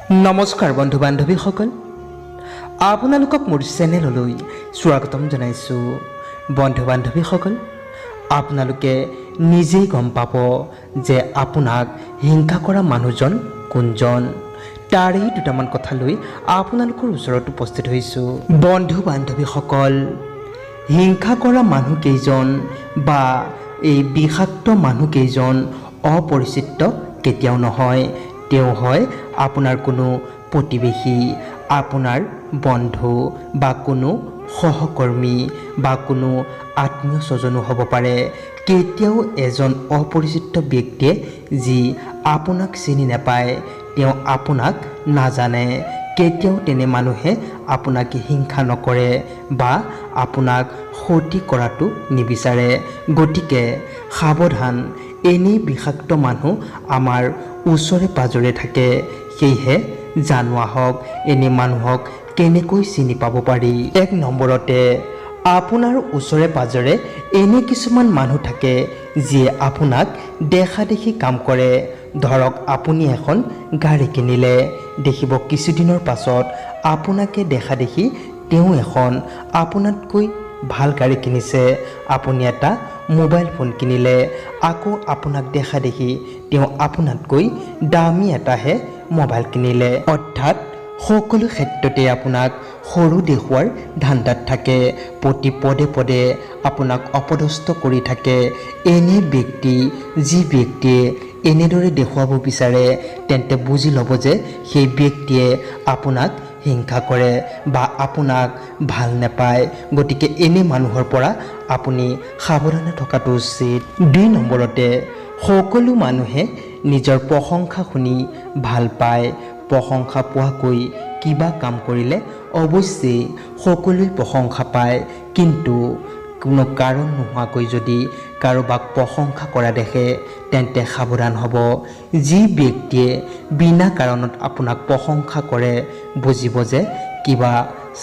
নমস্কাৰ বন্ধু বান্ধৱীসকল, আপোনালোকক মোৰ চেনেললৈ স্বাগতম জনাইছোঁ। বন্ধু বান্ধৱীসকল, আপোনালোকে নিজেই গম পাব যে আপোনাক হিংসা কৰা মানুহজন কোনজন। তাৰেই দুটামান কথা লৈ আপোনালোকৰ ওচৰত উপস্থিত হৈছোঁ। বন্ধু বান্ধৱীসকল, হিংসা কৰা মানুহকেইজন বা এই বিষাক্ত মানুহকেইজন অপৰিচিত কেতিয়াও নহয়। তেওঁ হয় আপোনাৰ কোনো প্ৰতিবেশী, আপোনাৰ বন্ধু বা কোনো সহকৰ্মী বা কোনো আত্মীয় স্বজনো হ'ব পাৰে। কেতিয়াও এজন অপৰিচিত ব্যক্তিয়ে, যি আপোনাক চিনি নাপায়, তেওঁ আপোনাক নাজানে, কেতিয়াও তেনে মানুহে আপোনাক হিংসা নকৰে বা আপোনাক ক্ষতি কৰাটো নিবিচাৰে। গতিকে সাৱধান, এনেই বিষাক্ত মানুহ আমাৰ ওচৰে পাজৰে থাকে। সেয়েহে জানো আহক এনে মানুহক কেনেকৈ চিনি পাব পাৰি। এক নম্বৰতে, আপোনাৰ ওচৰে পাজৰে এনে কিছুমান মানুহ থাকে যিয়ে আপোনাক দেখা দেখি কাম কৰে। ধৰক আপুনি এখন গাড়ী কিনিলে, দেখিব কিছুদিনৰ পাছত আপোনাকে দেখা দেখি তেওঁ এখন আপোনাতকৈ ভাল গাড়ী কিনিছে। আপুনি এটা মোবাইল ফোন কিনিলে, আকৌ আপোনাক দেখা দেখি তেওঁ আপোনাতকৈ দামী এটাহে মোবাইল কিনিলে। অৰ্থাৎ সকলো ক্ষেত্ৰতে আপোনাক সৰু দেখুওৱাৰ ধান্দাত থাকে, প্ৰতি পদে পদে আপোনাক অপদস্থ কৰি থাকে। এনে ব্যক্তি, যি ব্যক্তিয়ে এনেদৰে দেখুৱাব বিচাৰে, তেন্তে বুজি ল'ব যে সেই ব্যক্তিয়ে আপোনাক হিংসা কৰে বা আপোনাক ভাল নাপায়। গতিকে এনে মানুহৰ পৰা আপুনি সাৱধানে থকাটো উচিত। দুই নম্বৰতে, সকলো মানুহে নিজৰ প্ৰশংসা শুনি ভাল পায়। প্ৰশংসা পোৱাকৈ কিবা কাম কৰিলে অৱশ্যেই সকলোৱে প্ৰশংসা পায়, কিন্তু কোনো কাৰণ নোহোৱাকৈ যদি কাৰোবাক প্ৰশংসা কৰা দেখে, তেন্তে সাৱধান হ'ব। যি ব্যক্তিয়ে বিনা কাৰণত আপোনাক প্ৰশংসা কৰে, বুজিব যে কিবা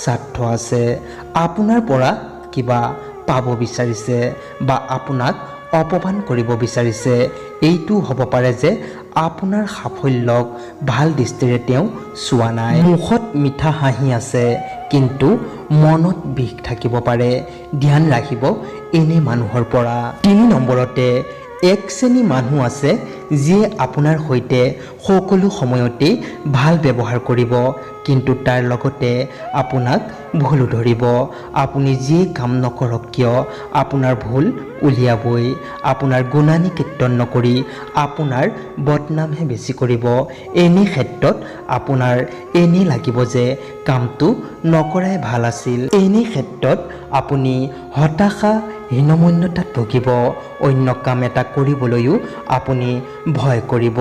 স্বাৰ্থ আছে, আপোনাৰ পৰা কিবা পাব বিচাৰিছে বা আপোনাক অপমান কৰিব বিচাৰিছে। এইটো হ'ব পাৰে যে আপোনাৰ সাফল্যক ভাল দৃষ্টিৰে তেওঁ চোৱা নাই। মুখত মিঠা হাঁহি আছে, কিন্তু মনত বিষ থাকিব পাৰে। ধ্যান ৰাখিব এনে মানুহৰ পৰা। তিনি নম্বৰতে, এক শ্ৰেণী মানুহ আছে যিয়ে আপোনাৰ সৈতে সকলো সময়তেই ভাল ব্যৱহাৰ কৰিব, কিন্তু তাৰ লগতে আপোনাক ভুলো ধৰিব। আপুনি যিয়ে কাম নকৰক কিয়, আপোনাৰ ভুল উলিয়াবই। আপোনাৰ গুণানি কীৰ্তন নকৰি আপোনাৰ বদনামহে বেছি কৰিব। এনে ক্ষেত্ৰত আপোনাৰ এনে লাগিব যে কামটো নকৰাই ভাল আছিল। এনে ক্ষেত্ৰত আপুনি হতাশা, হীনমন্যতাত ভুগিব। অন্য কাম এটা কৰিবলৈও আপুনি ভয় কৰিব।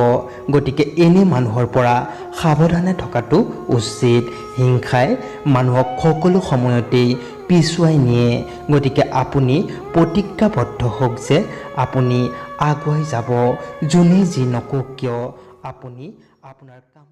গতিকে এনে মানুহৰ পৰা সাৱধানে থকাটো উচিত। হিংসাই মানুহক সকলো সময়তেই পিছুৱাই নিয়ে। গতিকে আপুনি প্ৰতিজ্ঞাবদ্ধ হওক যে আপুনি আগুৱাই যাব। যোনে যি নকওক কিয়, আপুনি আপোনাৰ কাম